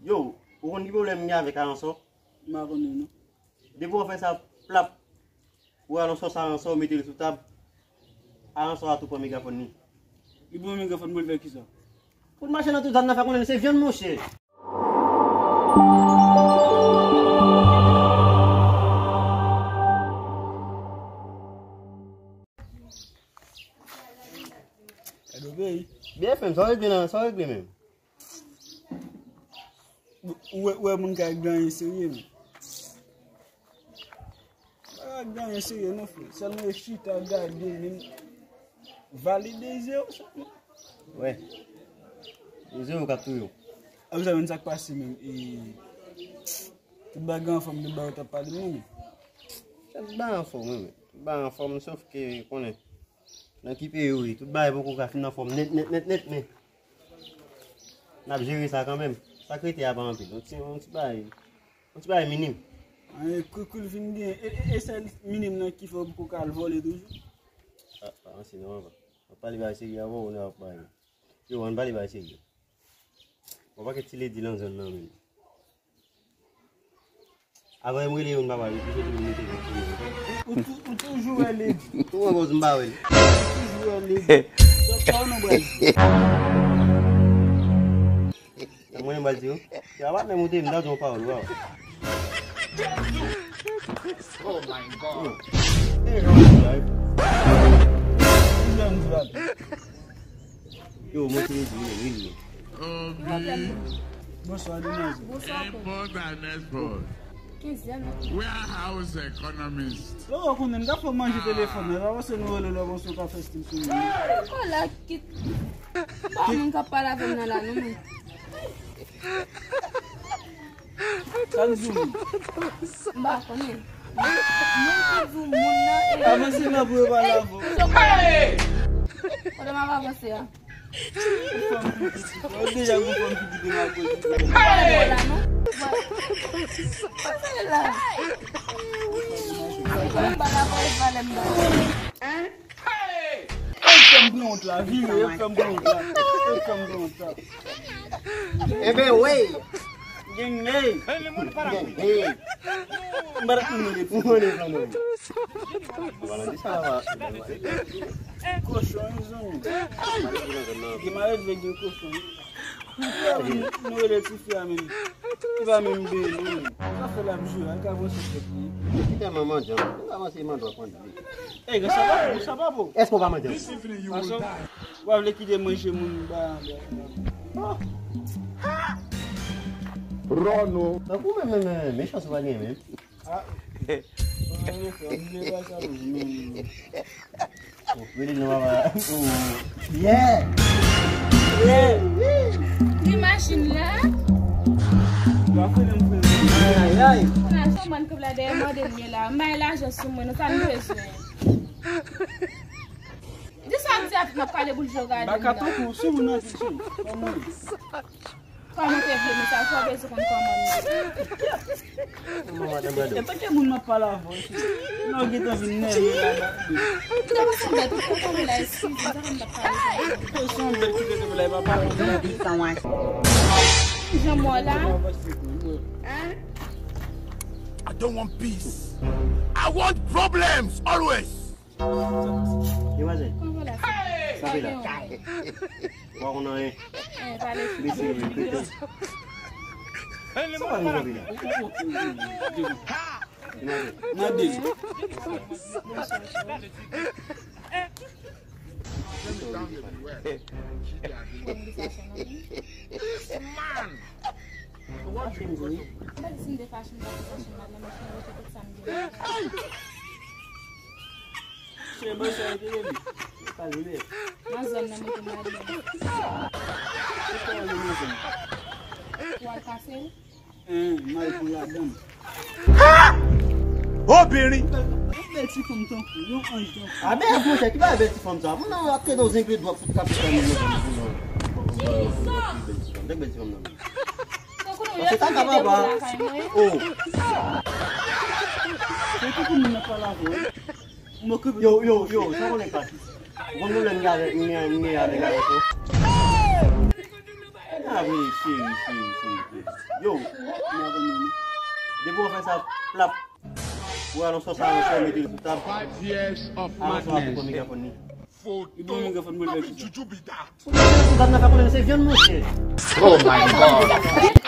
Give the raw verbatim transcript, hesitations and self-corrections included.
Yo, ou konn ki pwoblèm m gen avèk Aransò? M pa konnen non. Depi w fè sa, plap, ou al nan sòs Aransò, ou mete l sou tab, Aransò a tou pran megafòn li. Li pran megafòn pou l fè kisa? Pou l mache nan tout zòn nan, fè konnen se vyann, monchè. Gade peyi. Byen fè m, sa w regle nan, sa w regle menm? Ou wè, ou wè moun ka gen anyen serye, men. Pa gen anyen serye, non, frè. Sèlman yo chita, gade, men valide zewo sèlman. Wè. E zewo k ap touye w. Apre sa, menm sa k pase, menm. E, tout bagay anfòm, tout bagay t ap pale, menm. Tout bagay anfòm, wi, men. Tout bagay anfòm, sòf ke, konnen. Nan ki peyi w ye? Tout bagay poko ka fin anfòm nèt, nèt, nèt, nèt, men n ap jere sa kanmenm. Sa k rete a pa anpil. Yon ti, yon ti bagay, yon ti bagay minim. An, e kou, kou l fin gen, e, e, e sèl minim nan ki fè w poko ka al vòlè toujou? A, pa ranse non, papa. W ap pale bagay serye avè w, ou nan w ap pale. Yo, ann pale bagay serye. Yon pakèt ti ledi nan zòn nan menm. Apre m rele youn papa, li soti pou mete yon ti moun. Ou tou-, ou toujou wè ledi. Ou wè boz m pa wè l. Ou toujou wè ledi. Sa w nan bral di? Sa mwen m pral di yo? Se pa patnè m ou te ye, m ta di yon pawòl, waw. Oh my God. E jan w di la, e. E jan w di la. Yo, monte ledi, wi, wi, wi. Obi. Bonswa, demwazèl. Bonswa, import and export. Warehouse economist. Yo, ou konnen, m ta fè w manje telefòn nan, la, paske nou rele lè konsa, ou ka fè stil sou mwen. Kòlè ki. Pa moun k ap pale avè m nan la, non, men. Sa l di w? M pa konnen. Moun ki di w moun nan e. Avanse nan pou yo pale avè w. Kote m ap avanse a? Ou fè m piti, ou deja gon fanm ki kite m akoz. Ou pa la non. Pase la. Ou pa la pou valè m ba. Yo fè m pran wont la, vire, yo fè m pran wont la. Yo fè m pran wont la. Enben, wey! Gen, hey! Gen, hey! M pa t ap mande pou mande plan, non. Kochon, yon zanmi. Gen malèt vè gen kochon. Nou rele tifi a menm. Li pa menm byen, non. Sa fè l ap jwe, al ka pran sou tèt li. Li tèlman mandyan, li pa panse li mandyan pran li. Ey, sa pa bon, sa pa bon. Èske w pa mandyan? Gason, w pa vle kite manje moun ba. Ròno. Tankou menm, menm, menm, mechanste w pa gen menm. Ah. Mwen vle fè, mwen vle fè sa pou mwen. Oh, rele non, papa. Oh. Yeah. Yeah. Gen machin la. Ay, ay, ay. Lajan mwen k ap la dèyè mande m ye la. M bay lajan sou mwen, nou sa m bezwen. Di sa m di avèk m ap pale boul je w gade m nan. Baka tankou sou moun nan di sou. Kòman? Kòman te vle mesaj sa, w bezwen konn kòman m ye. Kòman madanm Rado? Antanke moun m ap pale avè w, non, w gentan vin nève la. Ou ta pa sanble, ou ta sanble la, eskize m, sa fè m t ap pale. Ou sanble ki te sanble la, e pa pale. Jan m wè w la. I don't want peace. I want problems always. Demwazèl. Kòman w la? Sa fè la? Ou pa konn anyen. Eh, pale. Mesye, yo, yo, yo. Sa w ap mande la? Demwazèl. Mande. Man! Mwen di si m te fache, m pa te fache, m pa t nan machin, mwen te tout sa m gen. Nan zòn nan, mete m ale. Ou al kase l? Hein, m al pou ladann. Obinrin! Yon bèl ti fanm tankou, yon anj tankou. A, bèl monchè, ki pa bèl ti fanm sa? Moun nan ap tande w zengle dwòt tout kapital li yo. Bèl ti fanm nan. Tankou nou, yo sa ka papa. Oh. Se tankou moun nan pale avè w. Yo, yo, yo, sa konnen pati. Ou konn pwoblèm m gen avèk, m gen, m gen avèk, avèk ou? A wi, cheri, cheri, cheri, cheri. Yo, depi w fè sa, plap. Ou alon sòs, alon sòs, mete l sou tab. Five years of madness. Alon sòs, alon sòs, mete l sou tab. Ou te nan sou gad nan fè konnen se vyann, monchè. Oh my God.